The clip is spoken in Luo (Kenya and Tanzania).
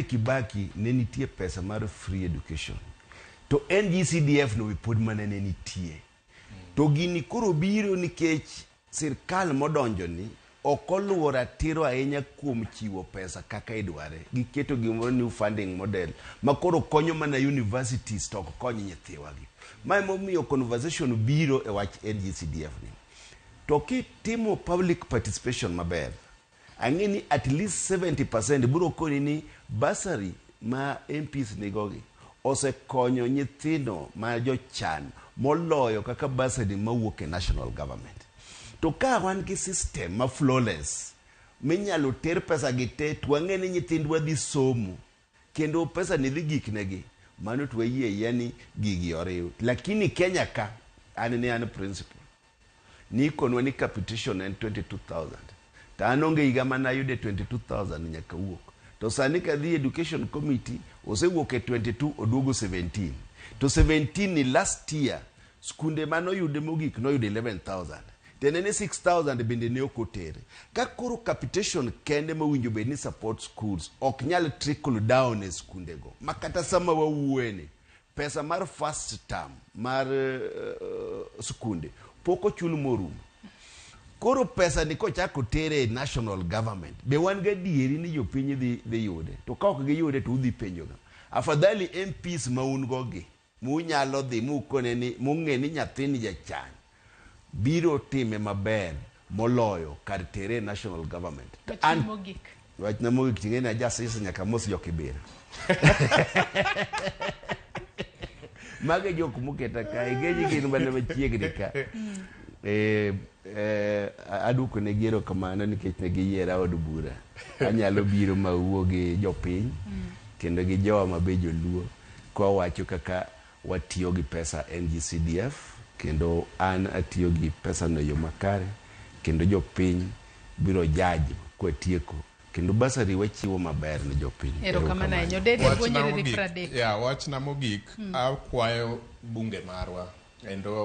Kibaki ne nitie pesa mar free education to NGCDF no be pod mana ne nitie. To gini koro biro nikech sirkal modonjo ni ok oluwo ratiro ahinya kuom chiwo pesa kaka idware. Giketo gimoro new funding model ma koro konyo mana universities to ok kony nyithiwa gi. Ma emomiyo conversation biro e wach NGCDF ni. To kitimo public participation maber, ang'e ni at least 70% biro koni ni bursary ma MPs nigo gi osekonyo nyithindo ma jochan moloyo kaka bursary mawuok e national government. To ka wan gi system ma flawless minyalo ter pesa gi te to wang'e ni nyithindwa dhi somo kendo pesa ni dhi gik negi, mano to wayie ayia ni gigi oriw. Lakini Kenya ka an ne an principal nikonwa ni capitation en 22,000 to an onge higa mane ayude 22,000 nyaka wuok. To sani kadhi education committee osewuok e 22 oduogo 17. To 17 ni last year skunde mane oyude mogik noyudo 11,000. Tiende ni 6,000 bende ne ok otere. Ka koro capitation kende mowinjo bed ni support schools ok nyal trickle down e skunde go. Ma kata sama wawuoye ni pesa mar first term mar skunde pok ochul morumo. Koro pesa ni kochako tere e national government, be wan gadieri ni jopiny dhi yude? To ka ok giyude to udhi penjo ng'a? Afadhali MPs ma un go gi, munyalo dhi mukone ni mung'e ni nyathini jachan, biro time maber moloyo kar tere e national government. Wachni mogik. Wachna mogik ting'e ni ajasiasa nyaka mos jokibira. Mago e jok moketa ka, ing'e gin mana machiegni ka. Aduoko negi erokamano nikech ne giyiera od bura. Anyalo biro ma wuo gi jopiny kendo gi jowa ma be joluo kwawacho kaka watiyo gi pesa NGCDF kendo an atiyo gi pesa no e yo makare kendo jopiny biro judge kwatieko kendo bursary wachiwo maber ne jopiny. Erokamano ahinya. Odede Wachna Bwo nyiriri mogik, 30. ya, wachna mogik, akwayo bunge marwa kendo